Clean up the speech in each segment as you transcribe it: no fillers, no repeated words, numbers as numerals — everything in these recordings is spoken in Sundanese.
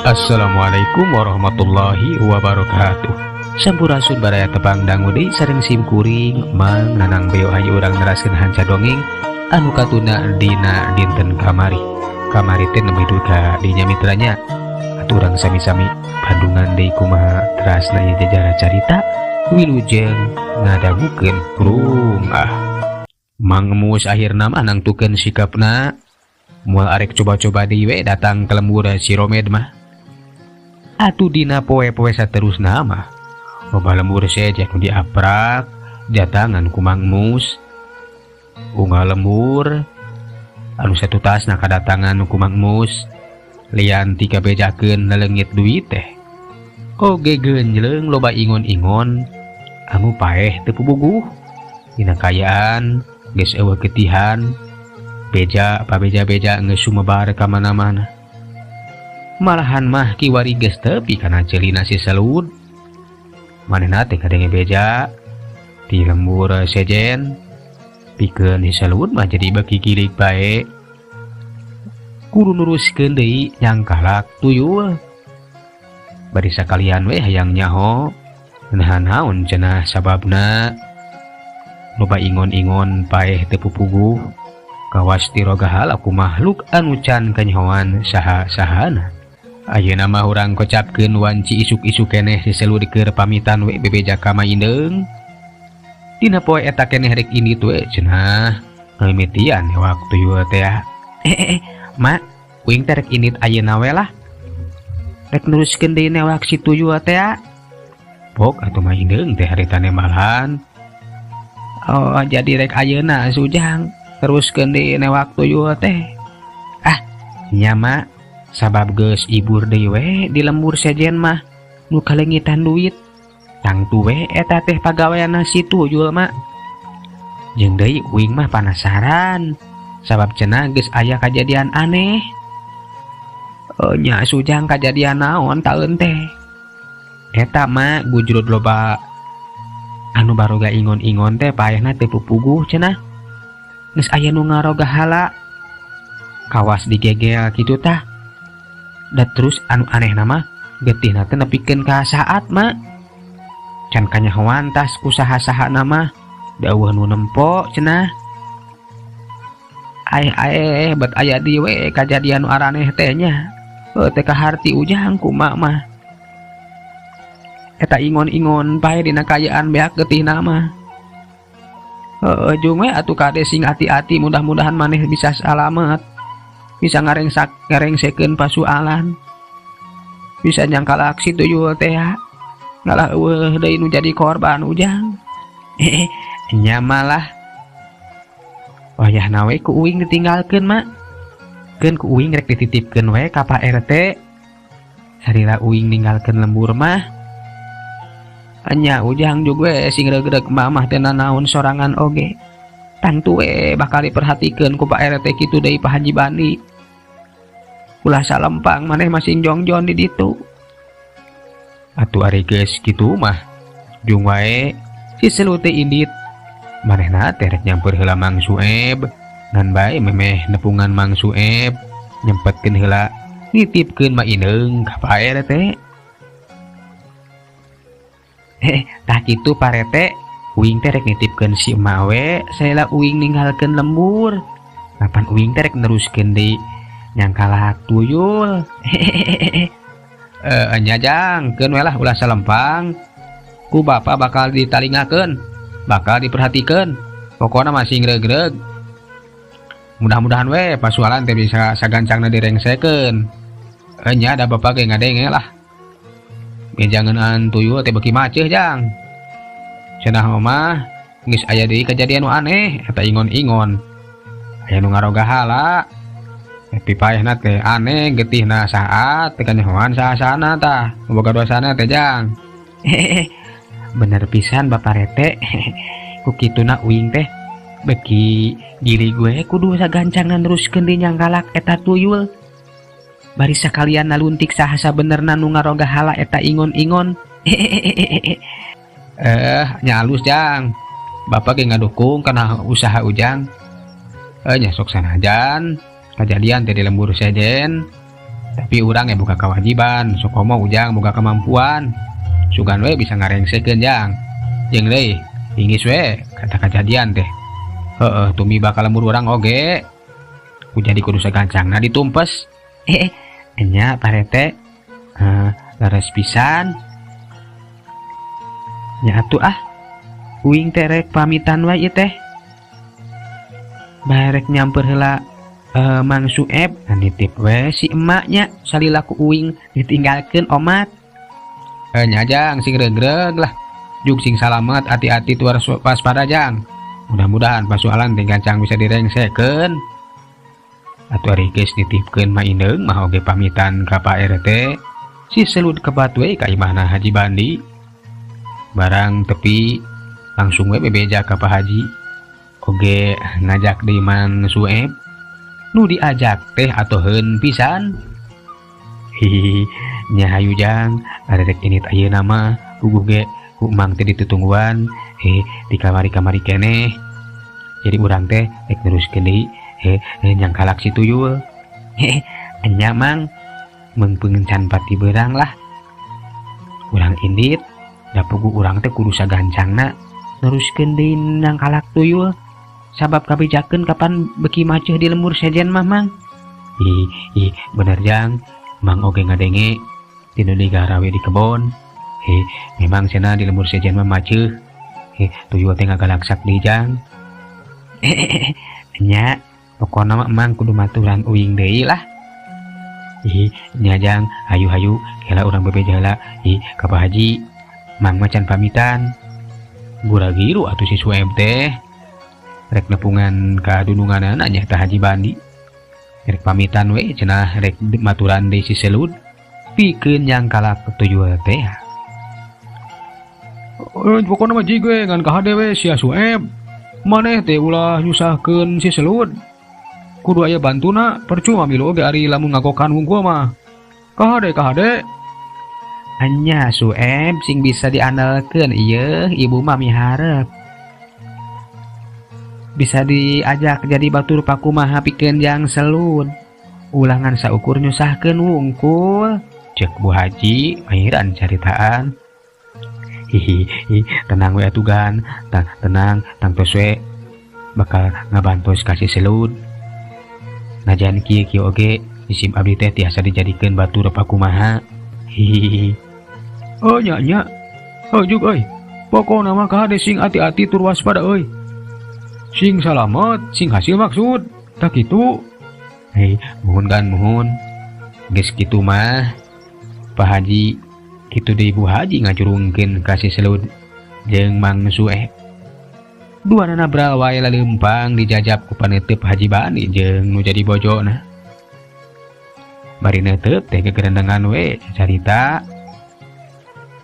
Assalamualaikum warahmatullahi wabarakatuh. Sampurasun, baraya tepang dangu deui sareng sim kuring Mang Nanang Beo. Hayu urang neraskeun hanca dongeng anu katuna dina dinten kamari. Kamari teh nembe duka dinya, mitranya. Atuh urang sami-sami bandungan deui kumaha terasna ieu jajara carita. Wilujeng ngadangukeun prung ah. Mang Mus akhirna mah nangtukeun sikapna, moal arek coba-coba deui we datang ke lembur si Romed mah. Atuh dina poe-poe saterusna mah loba lembur sejen nu diaprak datangan ku Mang Mus. Unggal lembur anu satutasna kadatangan ku Mang Mus, lian ti kabejakeun leleungit duit teh oge genjleung loba ingon-ingon anu paeh teu puguh. Dina kaayaan geus euweuh getihan, beja pabeja-beja geus sumebar ka mana-mana. Malahan mah kiwari geus tepi kana ceulina si Selud. Manehna teh ngadenge beja di lembur sejen, pikeun si Selud mah jadi beuki gilig bae, kudu nuruskeun deui nyangkalak tuyul. Bari sakalian we hayang nyaho naha, naon cenah sababna loba ingon-ingon paeh teu pupuguh, kawas dirogahala ku makhluk anu can kanyahoan saha-sahana. Ayeuna mah urang kocapkeun wanci isuk-isuk keneh si Selud keur pamitan we bebeja ka Ma Indeung. Dina poe eta keneh rek indit we cenah, ngamimitian newak tuyul teh. Eh, eh, eh, Mak, uing teh rek indit ayeuna we lah, rek neruskeun deui newak si tuyul teh. Pok atuh Ma Indeung teh harita nembalan. Oh, jadi rek ayeuna Sujang teruskeun deui newak tuyul teh? Ah nya, Mak, sabab geus ibur deui we di lembur sejen mah nu kaleungitan duit. Tangtu we eta teh pagaweanna si tuyul, Mak. Jeung deui uing mah panasaran sabab cenah geus aya kajadian aneh. Oh nya, Sujang, kajadian naon taeun teh? Eta, Mak, gujrud loba anu baroga ingon-ingon teh paehna teu pupuguh. Cenah geus aya nu ngaroga hala, kawas digegel kitu tah. Da terus anu aneh mah getihna teh nepikeun ka saat, Mak, can kanyahoan tas ku saha-saha mah, da euweuh nu nempo cenah. Aeh aeh, bet aya di we kajadian nu araneh teh nya. Heuh, teu kaharti Ujang ku mak mah. Eta ingon-ingon paeh dina kaayaan beak getihna mah. Heuh, jung we atuh kade sing hati-hati. Mudah-mudahan maneh bisa salamet, bisa ngarengsak ngarengsekeun pasualan, bisa nyangkalak si tuyul teh, ngalah euweuh deui nu jadi korban, Ujang. Eh, nya malah wayahna we ku uing ditinggalkeun, Mak. Keun ku uing rek dititipkeun we ka Pak RT salila uing ninggalkeun lembur mah. Nya, Ujang, juga we sing regreg. Mamah teh nanaon sorangan oge tangtu we bakal diperhatikeun ku Pak RT kitu deui Pak Haji Bandi. Ulah salempang maneh masing jongjon di ditu. Atuh ari geus kitu mah jung wae si Selud teh indit. Manehna teh rek nyamper heula Mang Sueb, ngan bae memeh nepungan Mang Sueb nyempetkeun heula nitipkeun Ma Indeung ka Pak RT. Eh, tah kitu, Pak RT, uing teh rek nitipkeun si emak we salila uing ninggalkeun lembur. Kapan uing teh rek neruskeun deui nyangkalak tuyul. Eh nya, Jang, keun we lah, ulah salempang. Ku bapak bakal ditalingakeun, bakal diperhatikeun. Pokokna masih regreg. Mudah-mudahan we pasualan teh bisa sagancangna direngsekeun. Eh nya, ada bapak ge ngadenge lah. Jangan tuyul teh beuki maceuh, Jang. Cenah mah geus aya deui kejadian nu aneh eta ingon-ingon. Aya nu ngaroga hala. Tapi paehna teh aneh getihna saat teh kanyahoan saha-sahana tah. Boga dosana teh, Jang. Hehehe. Bener pisan, Bapak RT. Ku kituna uing teh beki diri gue kudu sagancangna neruskeun deui nyangkalak eta tuyul. Bari sakalian naluntik saha sabenerna nu ngaroga hala eta ingon-ingon. Eh nya alus, Jang. Bapak ge ngadukung kana usaha Ujang. Eh nya, sok sanajan kejadian teh di lembur sejen. Tapi urang ge boga kewajiban, sokomo ujang boga kemampuan. Sugan we bisa ngarengsekeun, Jang. Jeung deui ingis we kata kejadian teh. Heeh, tumiba ka lembur urang oge. Ku jadi kudu sagancangna ditumpes. Eh, enya, Pak RT. Eh, leres pisan. Nya atuh ah. Uing teh rek pamitan wae ieu teh. Barek nyamper heula Mang Sueb. Nah, nitip we si emaknya salila ku uing ditinggalkeun omat. Eh, nya, Jang, sing regreg lah. Jug sing salamet, hati-hati tuh, harus waspada, Jang. Mudah-mudahan pasualan teh gancang bisa direngsekeun. Atuh ari geus nitipkeun Ma Indeung mah oge pamitan ka Pak RT. Si Selud kebat we ka imahna Haji Bandi. Barang tepi langsung we bebeja ka Pak Haji. Oge ngajak deui Mang Sueb. Nu diajak teh atoheun pisan. Hihihi, nya hayu, Jang, arek indit ayeuna mah puguh ge ku Mang teh ditutungguan he di kamari-kamari keneh. Jadi urang teh rek neruskeun deui he, he nyangkalak si tuyul. Hehe, enya, Mang, meungpeung can pati beurang lah. Urang indit, da puguh urang teh kudu sagancangna neruskeun deui nyangkalak tuyul. Sabab kabejakeun kapan beuki maceuh di lembur sejen mah, Mang. Ih, ih, bener, Jang. Mang oge ngadenge ti nu digarawe di kebon. He, memang cenah di lembur sejen mah maceuh. He, tuyul teh ngagalaksak deui, Jang. Nya, pokona mah Emang kudu maturan uing deui lah. Ih, nya, Jang, hayu-hayu heula urang bebeja heula. Ih, ka Pak Haji. Mang mah can pamitan. Gura-giru atuh si Sueb teh. Rek nepungan ka dununganana nya tah Haji Bandi. Rek pamitan we cenah rek maturan deui si Selud. Pikeun nyangkalak tuyul teh. Eh, pokokna mah jig we ngan kahade we sia, Sueb. Maneh teh ulah nyusahkeun si Selud. Kudu aya bantuna, percuma milu oge ari lamun ngagokan wungkul mah. Kahade, kahade. Enya, Sueb sing bisa diandalkeun ieu ibu mah miharep. Bisa diajak jadi batur pakumaha pikeun jang Selud. Ulah ngan saukur nyusahkeun wungkul. Cek Bu Haji mahiran caritaan. Hihi, tenang we atuh gan, tenang, tangtos we bakal ngabantos ka si Selud. Najan kieu-kieu oge isim abdi teh tiasa dijadikeun batur pakumaha. Hihihi. Oh, nya nya. Oh, jug euy. Pokona mah kahade sing hati-hati tur waspada euy. Sing salamet, sing hasil maksud. Tah kitu. Hei, muhun gan, muhun. Geus kitu mah Pak Haji kitu deui Bu Haji ngajurungkeun ka si Selud jeung Mang Sueb. Duanana bral wae laleumpang dijajab ku paneuteub Haji Bani jeung nu jadi bojona. Bari neuteup teh gegerendengan we carita.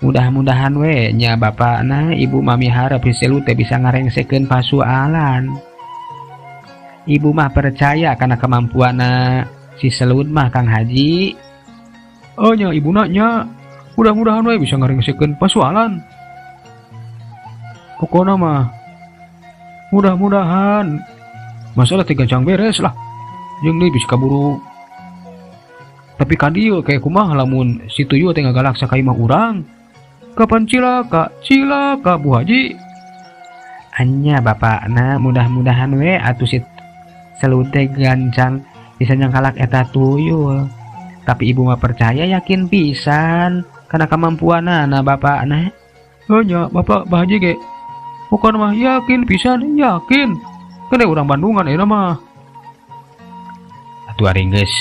Mudah-mudahan we nya bapakna, ibu mami harap si Selud teh bisa ngarengsekeun pasualan. Ibu mah percaya karena kemampuanna si Selud mah, Kang Haji. Oh, nya, ibuna nya. Mudah-mudahan we bisa ngarengsekeun pasualan. Pokona mah mudah-mudahan masalah teh gancang beres lah. Jeung deui bisa kaburu. Tapi ka dieu kayak kumaha lamun si tuyul teh ngagalaksa ka imah urang? Kapan cilaka, cilaka, Bu Haji. Anya, bapakna, mudah-mudahan we atuh si Selud teh gancang bisa nyangkalak eta tuyul. Tapi ibu mah percaya, yakin pisan karena kemampuanana bapakna. Oh, nya, Bapak, Pak Haji ge. Bukan mah yakin pisan, yakin. Kene urang Bandungan ayeuna mah. Atuh ari geus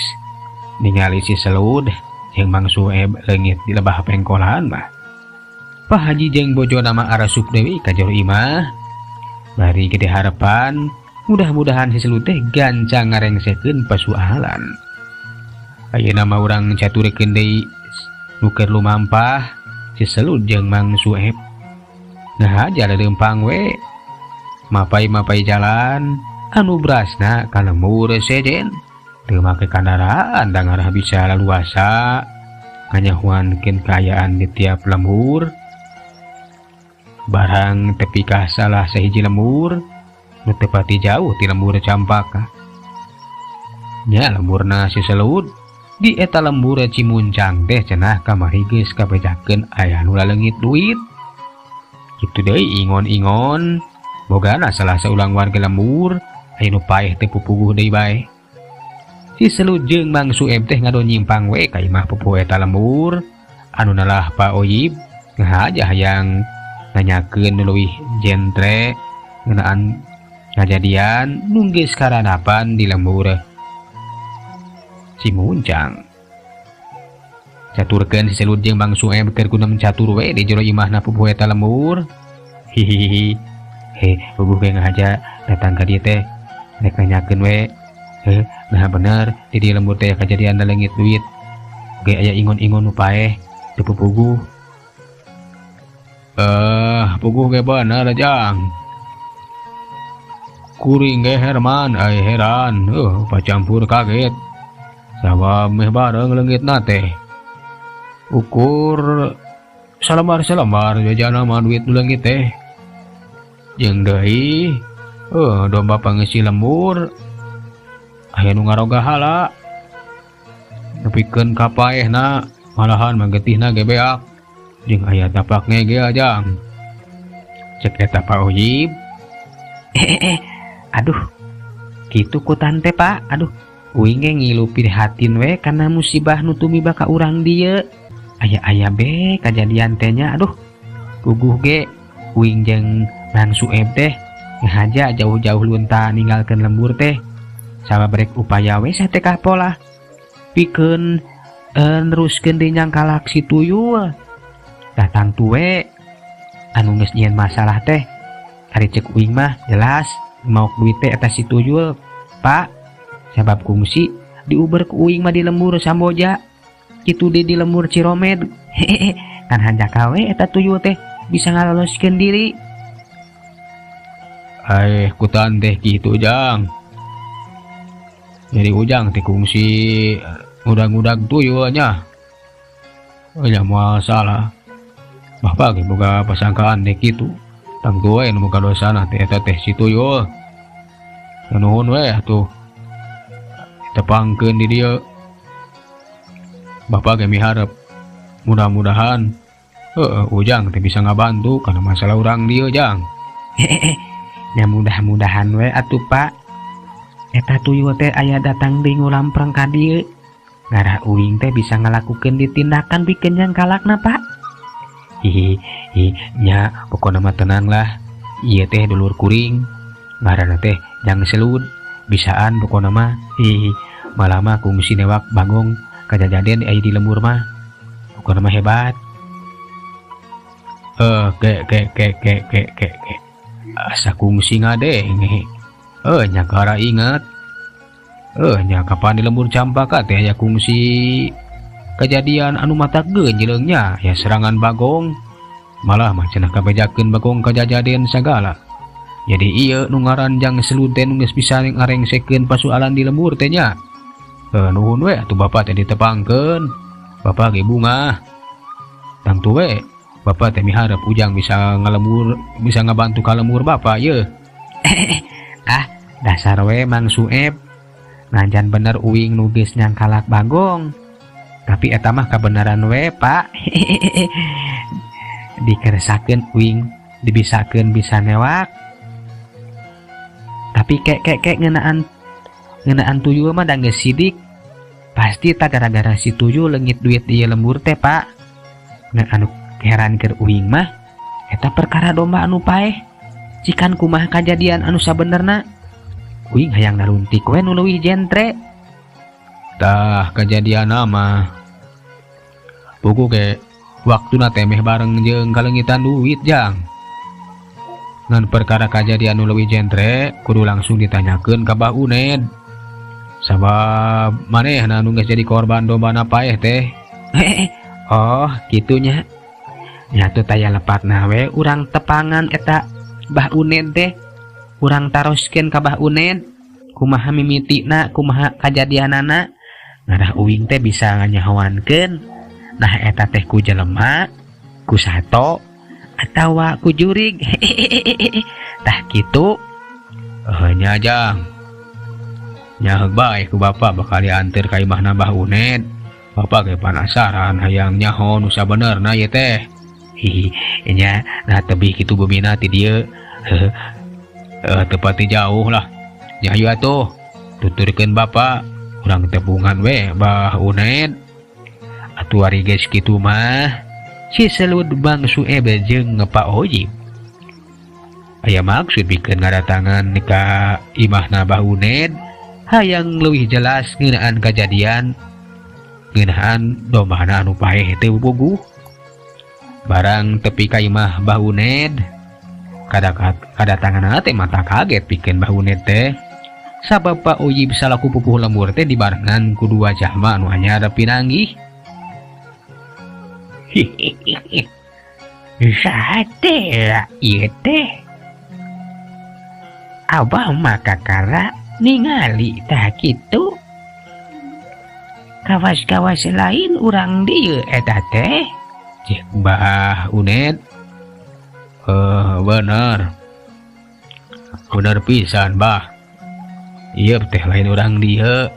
ningali si Selud jeung Mang Sueb leungit di lebah pengkolan mah. Pak Haji jeung bojona mah arasup deui ka jero imah. Bari gede harapan, mudah-mudahan si Selud teh gancang ngarengsekeun pasualan. Ayeuna mah urang caturekeun deui nu keur lumampah si Selud jeung Mang Sueb. Nah, aja leumpang we. Mapai-mapai jalan anu brasna ka lembur sejen. Teu make kandaraan da ngarah bisa laluasa nganyahuankeun kaayaan di tiap lembur. Barang tepi ka salah sahiji lembur nu teu pati jauh ti lembur Campaka. Nya lemburna si Selud. Di eta lembur Cimuncang teh cenah kamari geus kabejakeun aya nu laleungit duit. Kitu deui ingon-ingon bogana salah saulang warga lembur aya nu paeh teh pupuguh deui bae. Si Selud jeung Mang Sueb teh ngado nyimpang we ka imah pupuhu eta lembur anu nalah Pak Oyib ngahaja hayang nanyakeun nu leuwih jentre ngeunaan kajadian nu geus karanapan di lembur Cimuncang. Caturkeun si Selud jeung Mang Sueb keur guna mencatur we di jero imahna pupuhu eta lembur. Hihihi. He, puguh ge ngahaja datang ka dieu teh rek nanyakeun we. Heh, nah bener di dieu lembur teh kajadian laleungit duit. Ge aya ingon-ingon nu paeh teu pupuguh. Puguh ge bener jang. Kuring ge Herman ai heran, pacampur kaget. Sabab meh bareng leungitna teh. Ukur salambar-salambar jajana mah duit nu leungit teh. Jeung deui, domba pangeusi lembur aya nu ngaroga hala. Nepikeun ka paehna malahan mah getihna ge beak. Jeung aya tapak ngege ajang. Cek eta Pak Oyib. Aduh. Kitu ku tante Pak. Aduh, uing ge ngilu prihatin we kana musibah nu tumiba ka urang dieu. Aya-aya be kajadian teh nya. Aduh. Puguh ge uing jeung Mang Sueb teh ngahaja jauh-jauh lunta ninggalkeun lembur teh. Sabab rek upaya we satekah pola pikeun neruskeun deui nyangkalak si tuyul. Datang tuwe anu geus nyieun masalah teh. Ari ceuk uing mah jelas maok duit teh eta si tuyul, Pak. Sabab kungsi diuber ku uing mah di lembur Samboja. Kitu deui di lembur Ciromed. Hehehe, kan hanjaka we eta tuyul teh bisa ngaloloskeun diri. Aih, kutan teh kitu jang. Jadi ujang teh kungsi ngudag-ngudag tuyulnya. Oh, ya moal salah. Bapak ge boga pasangkaan teh kitu. Tangtu we nu boga dosana teh eta teh si tuyul. Nuhun we atuh. Tepangkeun di dieu. Bapak ge miharep mudah-mudahan heeh ujang teh bisa ngabantu kana masalah urang dieu jang. Hehehe. Ya mudah-mudahan we atuh Pak. Eta tuyul teh aya datang deui ngulampreng ka dieu. Ngarah uing teh bisa ngalakukeun ditindakan pikeun nyangkalakna Pak. Hihihi, nya pokona mah tenang lah. Ieu teh dulur kuring. Ngaranna teh Jang Selud. Bisaan pokona mah. Hihihi, malah mah kungsi newak bagong kajajaden aya di lembur mah. Pokona mah hebat. Ke ke ke ke ke ke ke. Asa kungsi ngadenge. Nya kara ingat. Nya kapan di lembur Campaka teh aya kungsi kejadian anu mata genjeleungnya ya serangan bagong. Malah mah cenah kabejakeun bagong kajajaden sagala. Jadi ieu nu ngaran Jang Selud teh nu geus bisa ngarengsekeun pasualan di lembur teh nya. Nuhun we atuh bapak teh ditepangkeun. Bapak ge bungah. Tangtu we bapak teh miharep ujang bisa ngalembur, bisa ngabantu ka lembur bapak ye. Ah, dasar we Mang Sueb. Najan bener uing nu geus nyangkalak bagong. Tapi eta mah kabenaran we, Pak. Dikeresakeun uing, dibisakeun bisa newak. Tapi kek kek kek ngeunaan tuyul mah da geus sidik. Pasti tak gara-gara si tuyul leungit duit di lembur teh, Pak. Ngan anu heran keur uing mah eta perkara domba anu paeh. Cikan kumaha kajadian anu sabenerna. Uing hayang naruntik we nu leuwih jentre. Tah kajadian mah puguh ge waktuna teh meh bareng jeung kalengitan duit jang. Ngan perkara kajadian nu leuwih jentre kudu langsung ditanyakeun ka Bah Uned. Sabab manehna nu geus jadi korban dombana paeh teh. Oh, kitunya. Nya tuh taya lepatna we urang tepangan eta Bah Uned teh. Urang taroskeun ka Bah Uned kumaha mimitina, kumaha kajadianana. Ngarah uing teh bisa nganyahoankeun. Nah eta teh ku jelema, ku sato, atawa ku jurig. Tah kitu. Nya jang. Nya heug bae ku bapak bakal dianteur ka imahna Bah Uned. Bapak ge panasaran hayang nyaho nu sabenerna ieu teh. Hihi, nya nah tebih kitu bumina ti dieu. Heuh, teu pati jauh lah. Nya hayu atuh, tuturkeun bapak. Urang tebungan we Bah Uned. Atuh ari geus kitu mah si Selud Bang Sueb jeung Pak Ojib. Aya maksud pikeun ngadatangan ka imahna Bah Uned hayang leuwih jelas ngeunaan kajadian ngeunaan dombana anu paeh teu puguh. Barang tepi ka imah Bah Uned, kadatanganna teh mata kaget pikeun Bah Uned teh. Sabab Pak Ojib salaku pupuh lembur teh dibarengan ku dua jalma anu anyar pinanggih. Hihihi. Sate ieu teh. Abah mah kakara ningali tah kitu. Kawas-kawas lain urang dieu eta teh. Cek Bah Uned. Bener. Bener pisan Bah. Ieu teh lain urang dieu.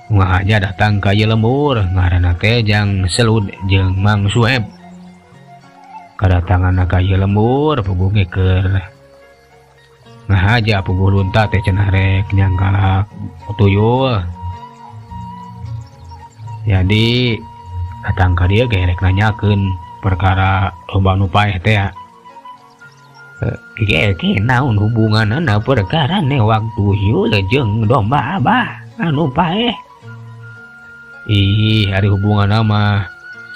Ngahaja datang ka ieu lembur ngaranna teh Jang Selud jeung Mang Sueb. Kadatanganna ka ieu lembur puguh ge keur ngahaja puguh lunta teh cenah rek nyangkalak tuyul. Jadi datang ka dieu ge rek nanyakeun perkara domba nu paeh teh. Ge ge naon hubunganna perkara newak tuyul jeung domba abah anu paeh? Ih, ari hubunganna mah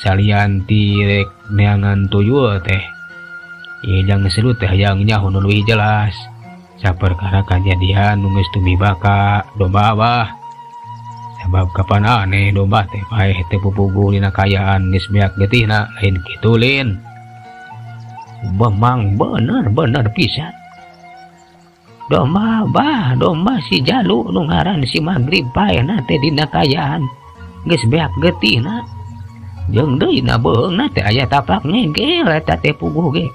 salian ti rek neangan tuyul teh. Ieu Jang Selud teh hayang nyaho nu leuwih jelas. Saperkara kajadian nu geus tumiba ka domba abah. Sabab kapan aneh domba teh paeh teh pupuguh dina kaayaan geus beak getihna lain kitu lin. Memang bener-bener pisan. Domba abah, domba si Jalu nu ngaran si Magrib paehna teh dina kaayaan geus beak getihna. Jeung deui na beuheungna teh aya tapak ngegel eta teh puguh ge.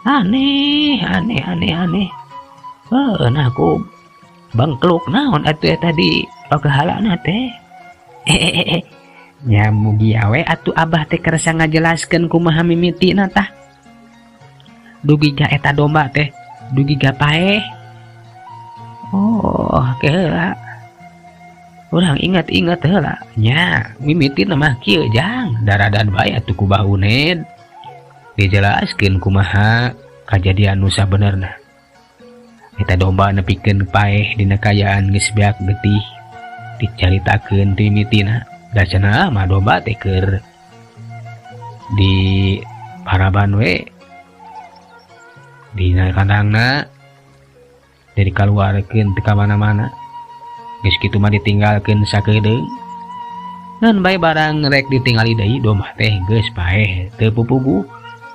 Aneh, aneh, aneh, aneh. Heuh, nah ku bangkluk naon atuh eta di pagahalana teh. Hehehe. Nya mugi we atuh abah teh kersa ngajelaskeun kumaha mimitina tah. Dugi ga eta domba teh, dugi ga paeh. Oh, keheula. Urang ingat-ingat heula. Nya, mimitina mah kieu Jang, daradan bae atuh ku Bah Uned. Dijelaskeun kumaha kajadian nu sabenerna. Eta domba nepikeun paeh dina kaayaan geus beak getih. Dicaritakeun ti mimitina, da cenah mah domba teh keur di paraban we. Dina kandangna jadi kaluarkeun teu ka mana-mana. Geus kitu mah ditinggalkeun sakedeung. Ngan bae barang rek ditingali deui domba teh geus paeh teu pupuguh.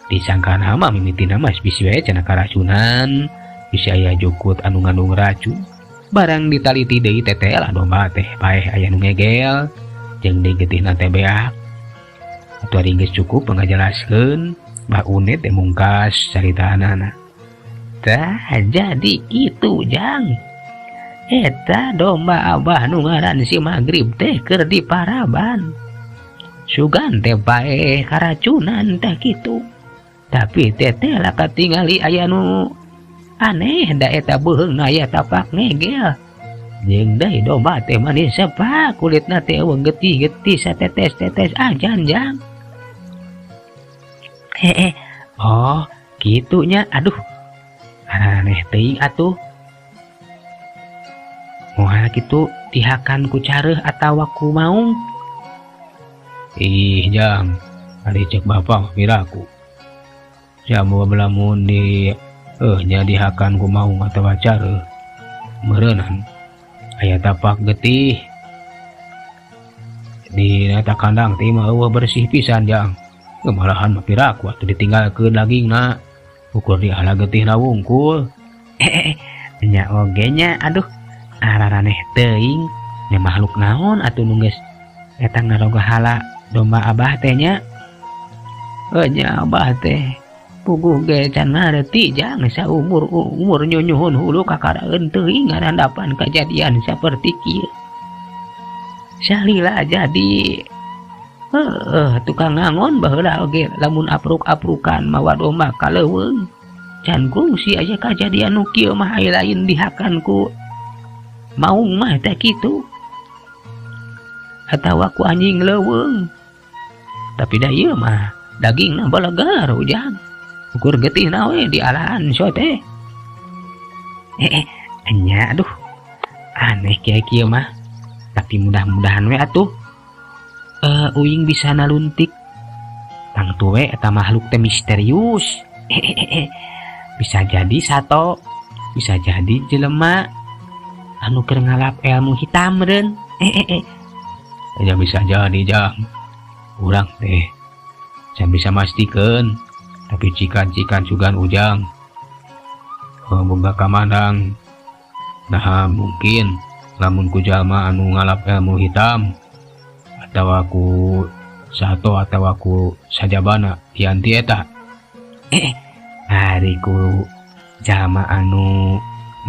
Disangkana mah mimitina mah bisi we cenah karacunan, bisi aya jukut anu ngandung racun. Barang ditaliti deui teteh lah domba teh paeh aya nu ngegel jeung deui getihna teh beak. Atuh ari geus cukup ngajelaskeun, Bah Uned teh mungkas caritaanana. Tah jadi kitu Jang. Eta domba abah nu ngaran si Magrib teh keur diparaban. Sugan teh paeh karacunan teh kitu. Tapi teteh lah katingali aya nu aneh da eta beuheungna aya tapak ngegel. Jeung deui domba teh manis sepak kulitna teh eueuh getih-getih satetes-tetes ajan Jang. Heeh. Oh, kitunya. Aduh. Aneh teuing atuh. Moal kitu dihakan ku careuh atawa ku maung. Ih, Jang, ari cek bapak piraku. Jamu belamun di nya dihakan ku maung atawa careuh. Meureunnan aya tapak getih. Di eta kandang teh mah eueuh bersih pisan, Jang. Malahan mah piraku atuh ditinggalkeun dagingna. Ukur diala getihna wungkul. Hehehe, nya oge nya, aduh. Araraneh teuing, nya makhluk naon atuh nu geus eta ngarogahala domba abah teh nya. Nya abah teh Puguh ge can ngarti, Jang. Saumur umur nyunyuhun hulu kakaraeun teuing ngarandapan kejadian saperti kieu. Salila jadi heuh tukang ngangon baheula oge, lamun apruk-aprukan mawa domba ka leuweung can kungsi aya kajadian nu kieu mah. Aya lain dihakan ku maung mah teh kitu atawa ku anjing leuweung, tapi da ieu mah dagingna belegar, Ujang. Ukur getihna we dialahan so teh. Eh, eh nya, aduh, aneh kieu kieu mah. Tapi mudah-mudahan we atuh uing bisa naluntik. Tangtu we eta makhluk teh misterius. Eh, bisa jadi sato, bisa jadi jelema anu keur ngalap ilmu hitam meureun. Eh, eh, eh. Ya, bisa jadi, Jang. Urang teh can bisa mastikeun, tapi cikan-cikan sugan Ujang. Oh, boga kamandang. Nah, mungkin lamun ku jalma anu ngalap ilmu hitam atawa ku sato atawa ku sajabana yanti eta. Eh, ari ku jalma anu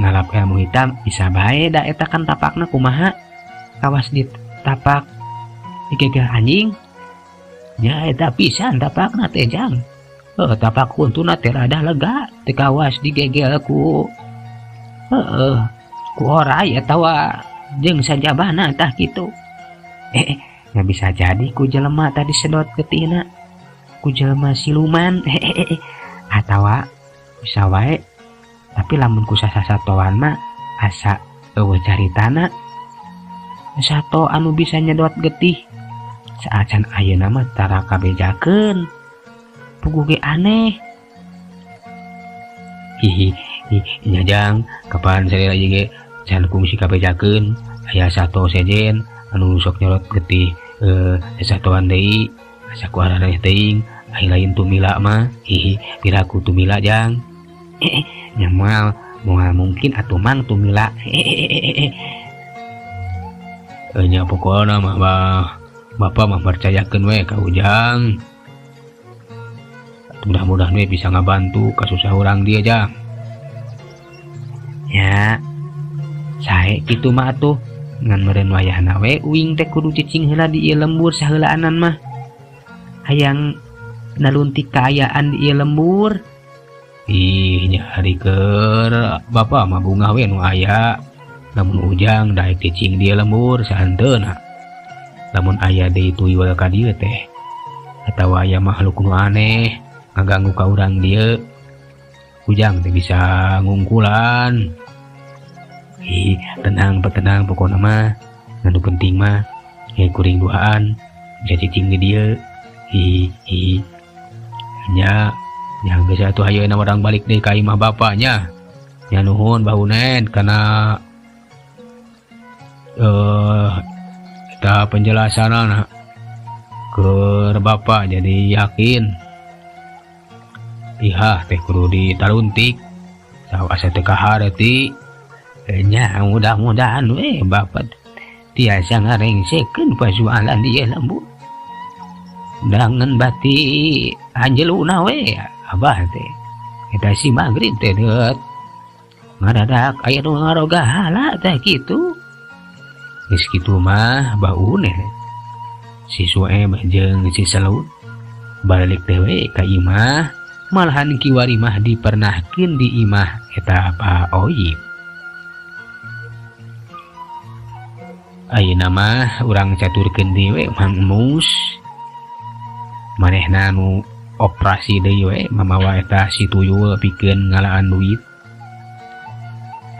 ngalap ilmu hitam bisa bae, da eta kan tapakna kumaha, kawas di tapak digegel anjing nya eta pisan tapakna teh, Jang. Heuh, tapak huntuna teh rada lega teh, kawas digegel ku heuh ku oray atawa jeung sajabana tah kitu. Eh, eh, bisa jadi ku jelema tadi sedot getihna, ku jelema siluman. Eh, eh, eh, atawa bisa wae. Tapi lamun ku sasatoan mah asa euweuh caritana sato anu bisa nyedot getih saacan ayeuna mah tara kabejakeun. Puguh ge aneh. Hihi nya, Jang, kapan saya lagi ge can kungsi kabejakeun aya sato sejen anu sok nyedot getih satoan deui. Asa ku araneh teuing, ai lain tumila mah. Hihi, piraku tumila, Jang. Eh, nya moal moal mungkin atuh, Mang, tumila. Eh, Nya, pokokna mah bah, Bapak mah percayakeun we ka Ujang. Mudah-mudahan we bisa ngabantu kasusah urang dieu, Jang. Ya, sae kitu mah atuh. Ngan meureun wayahna we uing teh kudu cicing heula di ieu lembur saheulaanan mah, hayang naluntik kaayaan di ieu lembur. Ih, nya ari keur Bapak mah bungah we nu aya lamun Ujang daek cicing di lembur sahanteuna. Lamun aya deui tuyul ka dieu teh atawa aya makhluk nu aneh ngaganggu ka urang dieu, Ujang teh bisa ngungkulan. Ih, tenang, tenang, pokokna mah nu penting mah ya kuring duaan bisa cicing di dieu. Hi hi nya, yang bisa tuh. Ayeuna urang balik deui ka imah bapaknya ya. Nuhun, Bah Unen, karena kita penjelasan ke bapak jadi yakin. Ihah teh kudu ditaluntik asa teu kaharti. Nya, mudah-mudahan we bapak tiasa ngarengsekeun pasualan di lembur dangan bati anjeluna we. Abah teh eta si maghrib teh deut ngadadak aya nu ngarogahala teh kitu. Geus kitu mah, Bah Unen, si Sueb jeung si Selut balik teh we ka imah. Malahan kiwari mah dipernahkeun di imah eta Pak Oyib. Ayeuna mah urang caturkeun deui we Mang Mus, manehna nu operasi deui we mamawa eta si tuyul pikeun ngalaan duit.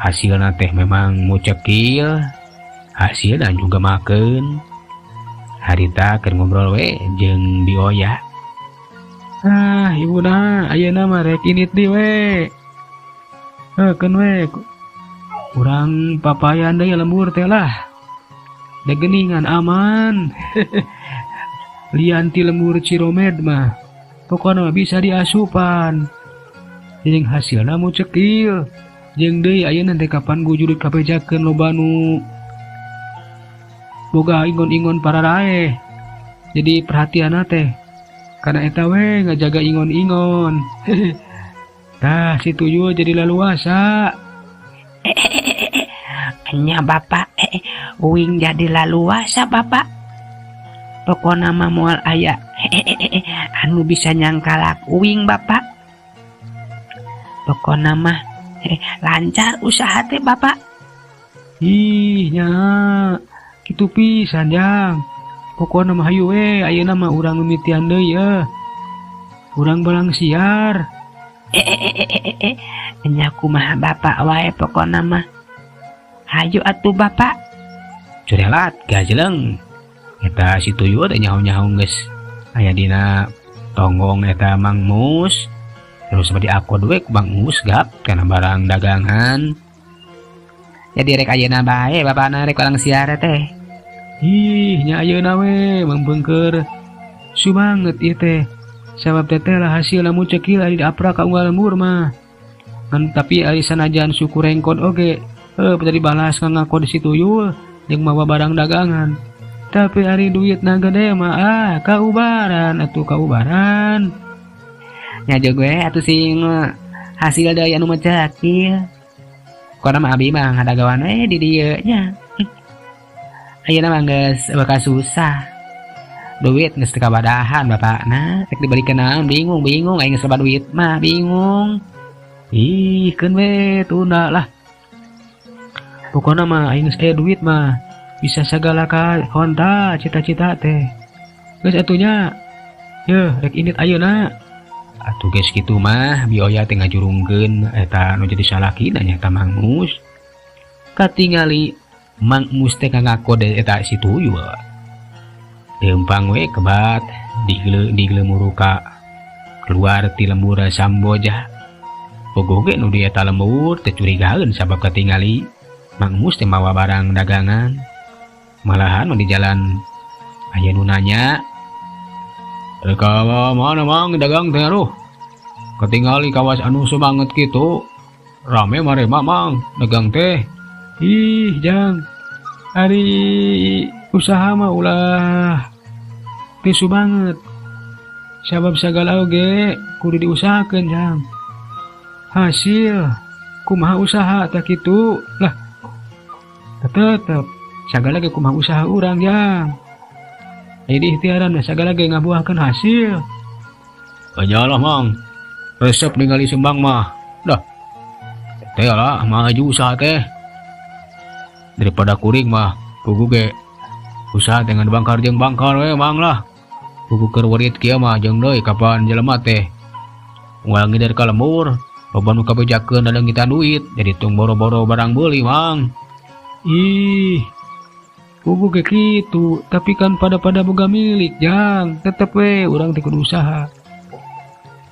Hasilna teh memang mucekil, hasilna juga makeun. Harita keur ngobrol we jeung Bioya. Ah, ibu nah, ayeuna mah rek init deui we. Heuh, keun we. Urang papayan deui lembur teh lah. Da geuningan aman. Lian ti lembur Ciromed mah. Pokona mah bisa diasupan. Jeung hasilna mucekil. Jeung deui ayeuna teh kapan gujurut kabejakeun loba nu boga ingon-ingon pararaeh. Jadi perhatianna teh Karena eta we ngajaga ingon-ingon. Tah si tuyul jadi laluasa. Nya Bapak, uing jadi laluasa, Bapak. Pokokna mah moal aya anu bisa nyangkalak uing, Bapak. Pokokna mah lancar usaha teh, Bapak. Ih nya kitu pisan, Jang. Pokokna mah hayu we ayeuna mah urang mimitian deui ya. Urang balang siar. Nya kumaha Bapak wae pokokna mah. Hayu atuh, Bapak. Curelat gajeleng. Eta si tuyul teh nyaho-nyaho geus aya dina tonggong eta Mang Mus. Terus bade diakod we ku Mang Mus gap kana barang dagangan. Jadi rek ayeuna bae bapakna rek balang siar teh? Ih nya ayeuna we mangpengker. Sumanget ieu teh. Sabab teteh lah hasil lamun cekil ari diaprak ka unggal lembur mah. Ngan tapi ari sanajan suku rengkod oge tadi balas ngangakod si tuyul jeung mawa barang dagangan. Tapi ari duit na gede mah ah kaubaran atuh kaubaran. Nya jeung we atuh sing hasil deui anu mah cekil. Pokona mah abi mah ngadagawan we di dieu nya. Ayeuna mah geus bakal susah. Duit geus teu kabadahan bapakna, rek dibelikeun naon bingung bingung aing geus loba duit mah bingung. Ih keun we tunda lah. Pokona mah aing geus aya duit mah bisa sagala ka honta cita-cita teh. Geus atuh nya. Yeuh rek indit ayeuna. Atuh geus kitu mah bioya teh ngajurungkeun eta nu jadi salakina nya eta Mang Mus. Katingali Mang Mus teh ngangakod eta si tuyul. Leumpang we kebat digle muruka keluar ti lembur Samboja. Bogoh ge nu di eta lembur teh curigaeun sabab katingali Mang Mus teh mawa barang dagangan. Malahan nu di jalan aya nu nanya, "Rek ka mana, Mang, dagang teh aduh? Katingali kawas anu semangat kitu. Rame marema, Mang, dagang teh." Ih, Jang. Ari usaha mah ulah tisu banget. Sabab sagala oge kudu diusahakeun, Jang. Hasil kumaha usaha tak kitu lah. Tetep sagala ge kumaha usaha urang, Jang. Jadi ikhtiaran sagala ge ngabuahkeun hasil. Nya lah, Mang. Resep ningali sembang mah. Dah. Teh lah maju usaha teh. Daripada kuring mah pugu ge usaha dengan bangkar jeung bangkar we, Mang, lah. Pugu keur werit kieu mah jeung deui kapan jelema teh. Unggal ngider ka lembur, loba nu kabejakeun dalengitan duit, jadi tong boro-boro barang beuli, Mang. Ih, pugu ge kitu, tapi kan pada-pada boga milik, Jang. Tetep we urang teh kudu usaha.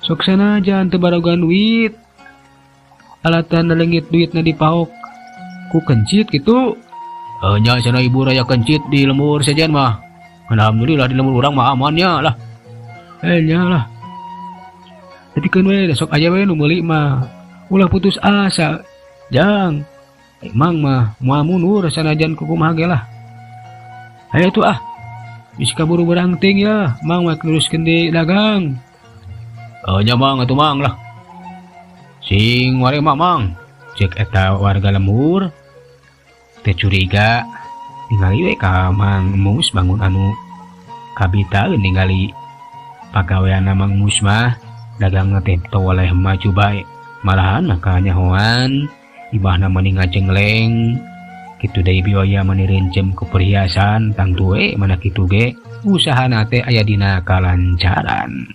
Sok sanajan teu barogan duit. Alatan lengit duitna dipaok ku kencit gitu. Nya cenah ibu raya kencit di lembur sejen mah. Alhamdulillah di lembur urang mah aman nya lah. Nya lah. Tapi keun we sok aya we nu meuli mah. Ulah putus asa. Jang. Emang mah moal mundur sanajan kumaha ge lah. Ayo tuh ah. Bisi kaburu berangting ya, Mang mah neruskeun di dagang. Nya Mang atuh, Mang, lah. Sing warema, Mang. Cek eta warga lembur teh curiga ningali we ka Mang Mus bangun anu kabitaeun ningali pagaweanna Mang Mus mah dagang teh toleh maju bae, malahan maka nyahoan ibahna mani ngajengleng kitu deui bioya mani rencem ku perhiasan tangtu we mana kitu ge usahana teh aya dina kalancaran.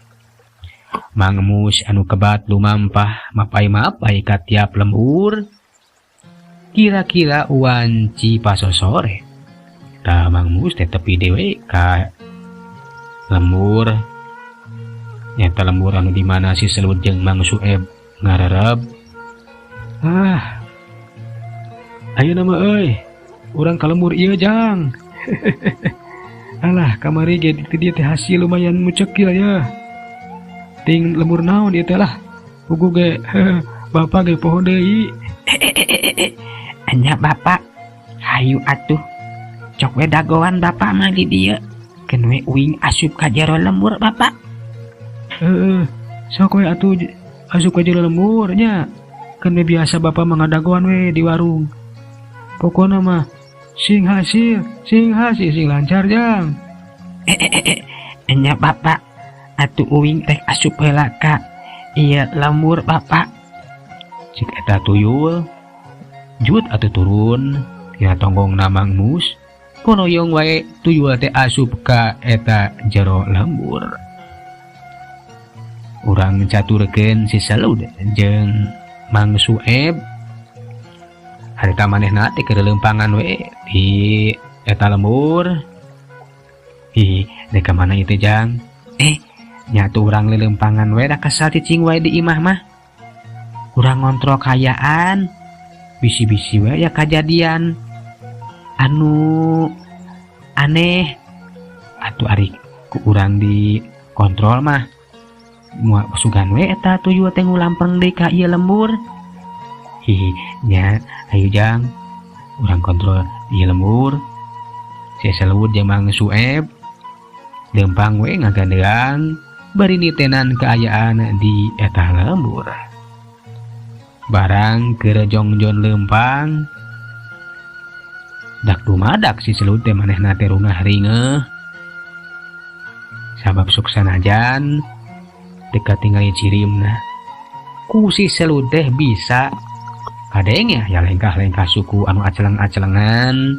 Mang Mus anu kebat lumampah mapai-mapai ka tiap lembur kira-kira wanci pasosore. Tah Mang Mus teh tepi dewe ka lembur nyata lembur anu di mana si Selut jeung Mang Sueb ngararab. Ah, ayeuna mah euy, urang ka lembur ieu, Jang. Alah, kamari ge di dieu teh hasil lumayan mucekil ya. Ting lembur naon ieu teh lah. Pugu ge bapak ge poho deui. Nya Bapak, hayu atuh. Cok we dagoan bapak mah di dieu. Keun we uing asup ka jero lembur bapak. Heeh, sok we atuh asup ka jero lembur nya. Kan we biasa bapak mah ngadagoan we di warung. Pokona mah sing hasil, sing hasil, sing lancar jang. Eh eh eh, eh. Nya bapak, atuh uing teh asup heula ka ieu lembur bapak. Cik eta tuyul. Jut atuh turun tina tonggongna Mang Mus. Konoyong wae tuyul teh asup ka eta jero lembur. Urang caturkeun si Selud jeung Mang Sueb. Harita manehna teh keur leumpangan we di eta lembur. Ih, dek ka mana ieu teh jang? Nya atuh urang leuleumpangan we da kesal cicing wae di imah mah. Urang ngontrol kaayaan, bisi-bisi we aya kajadian anu aneh. Atuh ari ku urang dikontrol mah moal sugan we eta tuyul teh ngulampeng deui ka ieu lembur. Hihi, nya ayo jang, urang kontrol ieu lembur. Si Selud jeung Mang Sueb leumpang we ngagandeang bari nitenan kaayaan di eta lembur. Barang keur jongjon leumpang dak dumadak si Selud teh manehna teh rungah ringeuh. Sabab sok sanajan teu katingali cirimna ku si Selud teh bisa kadenge ya lengkah-lengkah suku anu aceleng-acelengan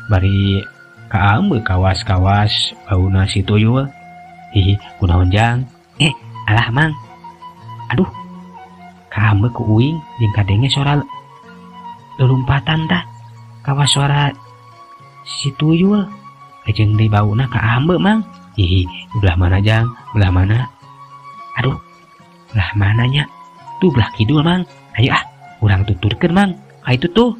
bari kaambe kawas-kawas bauna si tuyul. Hihi, kunaon jang? Alah mang. Aduh, kaambe ku uing jeung kadenge suara lulumpatan tah. Kawas suara si tuyul. Jeung deui bauna kaambe mang. Hihi, belah mana jang? Belah mana? Aduh, belah mananya? Tuh belah kidul mang. Ayo ah, urang tuturkeun mang. Ka itu tuh.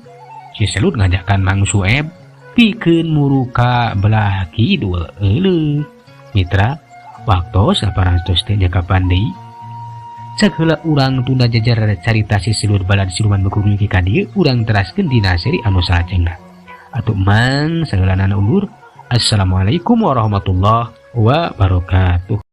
Si Selud ngajakan Mang Sueb pikeun muruka belah kidul. Euleuh. Mitra, waktos 800 teh kapan deui? Sageula urang tunda jajar carita si Selud balad siluman bekuk ka dieu urang teraskeun dina seri anu salajengna. Atuh mang sagala undur. Assalamualaikum warahmatullahi wabarakatuh.